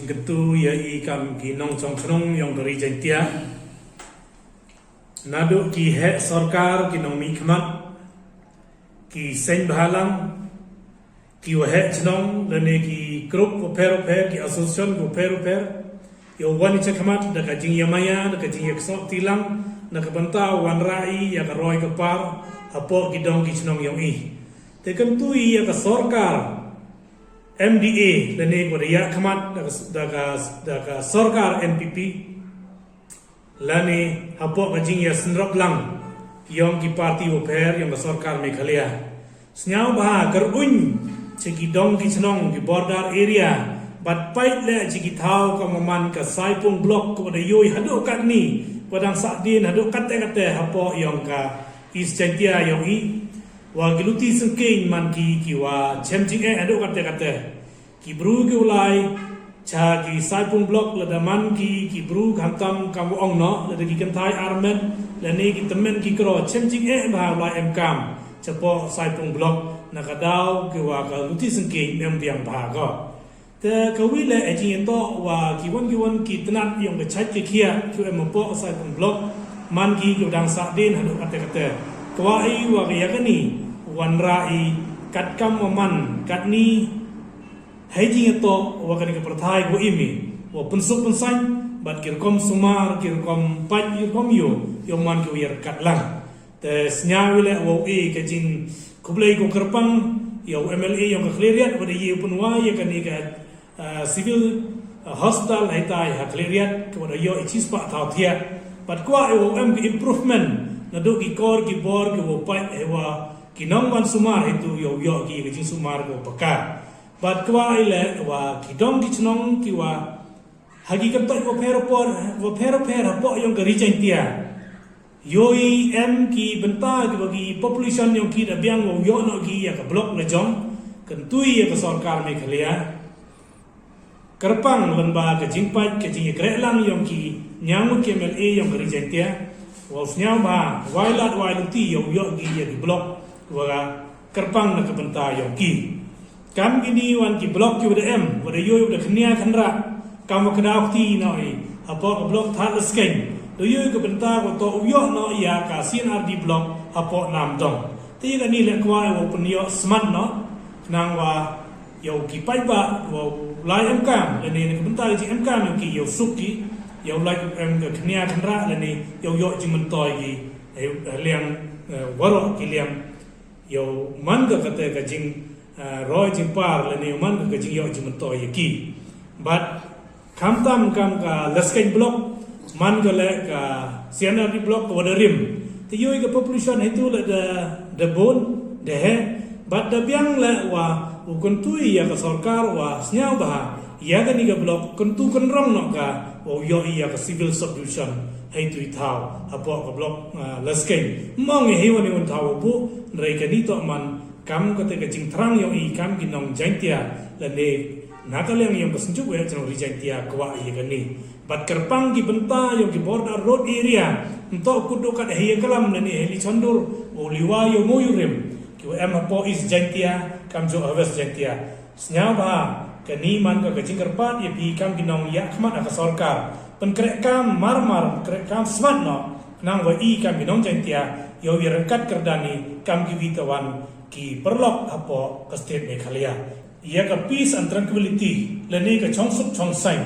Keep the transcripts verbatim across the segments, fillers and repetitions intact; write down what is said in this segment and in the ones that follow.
Kyntu ya i kam ki nongchong chnong yong ka Ri Jaintia. Naduh ki heh sorkar, ki nongmihkhmat, ki seng bhalang, ki waheh chnong, lane ki group wapher wapher, ki association wapher wapher, yow wan i chakhmat da ka jingyamaya, da ka jingyaksoh tilang, na ka bynta wanrah i ya ka roi ka par hapoh ki dong ki chnong yong i. Te kyntu i ya ka sorkar M D A, lane ko da yakhmat da ka, da ka, da ka sorkar N P P, lane hapoh ka jingyasynrop lang yong ki party wapher yong ka sorkar Meghalaya. Sñiawbha kyrpang cha ki dong ki chnong, ki border area, bad pait le cha ki thaw ka maman ka Saipung Block ko da yoh i haduh katni, ko dang sahdien haduh katte katte hapoh yong ka East Jaintia yong i. Wa ki luti sengkeng man ki, ki wa chem jingeh haduh katte katte. Ki bru ki u lai cha ki Saipung Block, lada man ki, ki bru khamtam kam wa ong noh, lada ki kynthai armet, lane ki tymmen ki kro, chem jingeh bha u lai emkam chapoh Saipung Block, na ka daw ki wa ka luti sengkeng em biang bha ko. Te ka wi le e jingyatoh wa ki wan ki wan ki tnat yong ka chait ka khiah ki em hapoh Saipung Block, man ki ki dang sahdien haduh katte katte. Kwah i wa ka ya kani wanrah i katkam wa man katni. Hei jingyatoh wa kani ka pyrthai ko imi wa pynsuk pynsaiñ, bad ki rukom sumar, ki rukom pait, ki rukom yoh, yow man ki u yarkat lang. Te sñiaw i le wow e ka jingkhublei ko kyrpang ya u M L A yong ka Khliehriat wa da yoh pynwai ya kani ka, ah, civil, ah, hospital heitai ha Khliehriat, ko wa da yoh i chispah thaw thiah. Bad kwah i wow em ka improvement naduh ki kor ki bor ki wow pait, hei wa ki nongwan sumar heitu yow yoh ki ka jingsumar ko paka. Bad kwah i le wa ki dong ki chnong ki wa ha ki kyntoit wapher wapher, wapher wapher hapoh yong ka Ri Jaintia, yow i em ki bynta ki wa ki population yong ki da biang wow yoh noh ki ya ka block lajong, kyntu i ya ka sorkar Meghalaya. Kyrpang lyngba ka jingpait, ka jingyakrehlang yong ki ñiangut ki M L A yong ka Ri Jaintia, wow sñiawbha wai lad wai luti yow yoh ki ya ki block wa kyrpang na ka bynta yong ki. Kam kini wan ki block ki wa da em, wa da yoh i wa da khynnia khynrah, kam wa ka daw kti noh i hapoh ka block Thadlaskein, da yoh i ka bynta wa toh u yoh noh ya ka C and R D block hapoh Namdong. Te ya kani le kwah i wow pynyoh smat noh, khnang wa yow ki paidbah wow lai emkam, lane na ka bynta ka jingemkam yong ki yow suk ki, yow lai em ka khynnia khynrah, lane yow yoh jingmyntoi ki, eh, liang, eh, waroh ki liang, yow man ka kate ka jing, eh, roi jingpar, lane yow man ka ka jingyoh jingmyntoi ya ki. Bad khamtam kam ka Laskein block, man ka le ka C and R D block ka wa da rim. Te yow i ka population heitu le da, da bun, da heh, bad da biang le wa u kyntu i ya ka sorkar wa sñiawbha ya kani ka block kyntu kynrong noh ka wow yoh i ya ka civil subdivision heitu i thaw hapoh ka block, ah, Laskein. Mong i heiwan heiwan thaw u bu, rei kani toh man kam kate ka jingthrang yong i kam ki nong Jaintia, lane na ka liang yong ka Synjuk Waheh Chnong Ri Jaintia kwah i ya kani. Bad kyrpang ki bynta yong ki border road area, ntoh kut du kat hei Yaklam lane hei Lichondur, u liwa yow mo yow rim, ki wa em hapoh East Jaintia, kamjooh ha West Jaintia. Sñiawbha kani man ka ka jingkyrpad ya phi kam ki nong yakhmat ha ka sorkar, pynkrehkam mar mar, pynkrehkam smat noh, khnang wa i kam ki nong Jaintia yow yaryngkat kyrdan i kam ki wi tawan ki paralok hapoh ka state Meghalaya. Ya ka peace and tranquility, lane ka chongsuk chongsaiñ,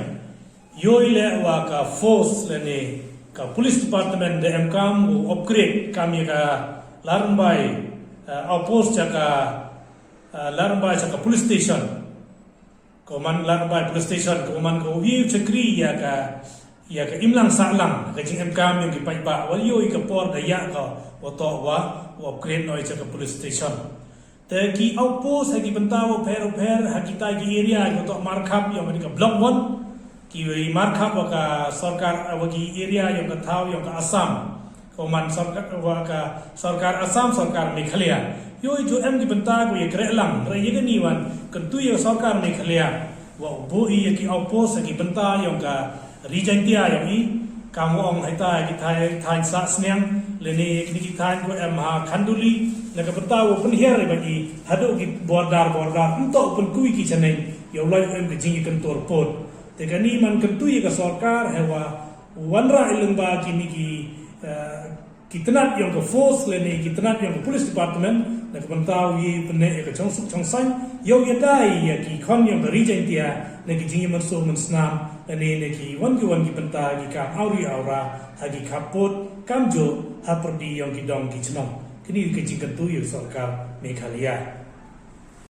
yow i le wa ka force lane ka police department da emkam u upgrade kam ya ka Ladrymbai, eh, outpost cha ka, eh, Ladrymbai cha ka police station. Ko man Ladrymbai police station, ko man ko u chakri ya ka, ya ka imlang sahlang ka jingemkam yong ki paidbah, wa yow i ka por da ya ka wa toh wa, wa upgrade noh i cha ka police station. Te ki outpost ha ki bynta wapher wapher, ha kitai ki area, ko toh markhap yong kani ka block one, ki wa i markhap wa ka sorkar, wa ki area yong ka thaw yong ka Assam, ko man sorkar, wa ka sorkar Assam, sorkar Meghalaya. Yow i ju em ki bynta ko yakrehlang, rei ya kani wan kyntu ya sorkar Meghalaya wa u buh i ya ki outpost ha ki bynta yong ka Ri Jaintia yong i, kam wa ong heitai ki thaiñ, thaiñ Sahsniang, lane kini ki thaiñ ko em ha Khanduli, na ka bynta wa pynhiar i bad i haduh ki border, border, ntoh pynkui ki chaneng, yow lai em ka jingkyntur pud. Te kani man kyntu ya ka sorkar heiwa wanrah i lyngba kini ki, eh, ki tnat yong ka force lane ki tnat yong ka police department na ka bynta u ye u pynneh ya ka chongsuk chongsaiñ, yow yadei ya ki khon yong ka Ri Jaiñtia na ki jingyaman soo man snam lane na ki wan ki wan ki bynta ki kam awri awra ha ki khappud kamjooh hapyrdi yong ki dong ki chnong. Kini ka jingkyntu ya ka sorkar Meghalaya.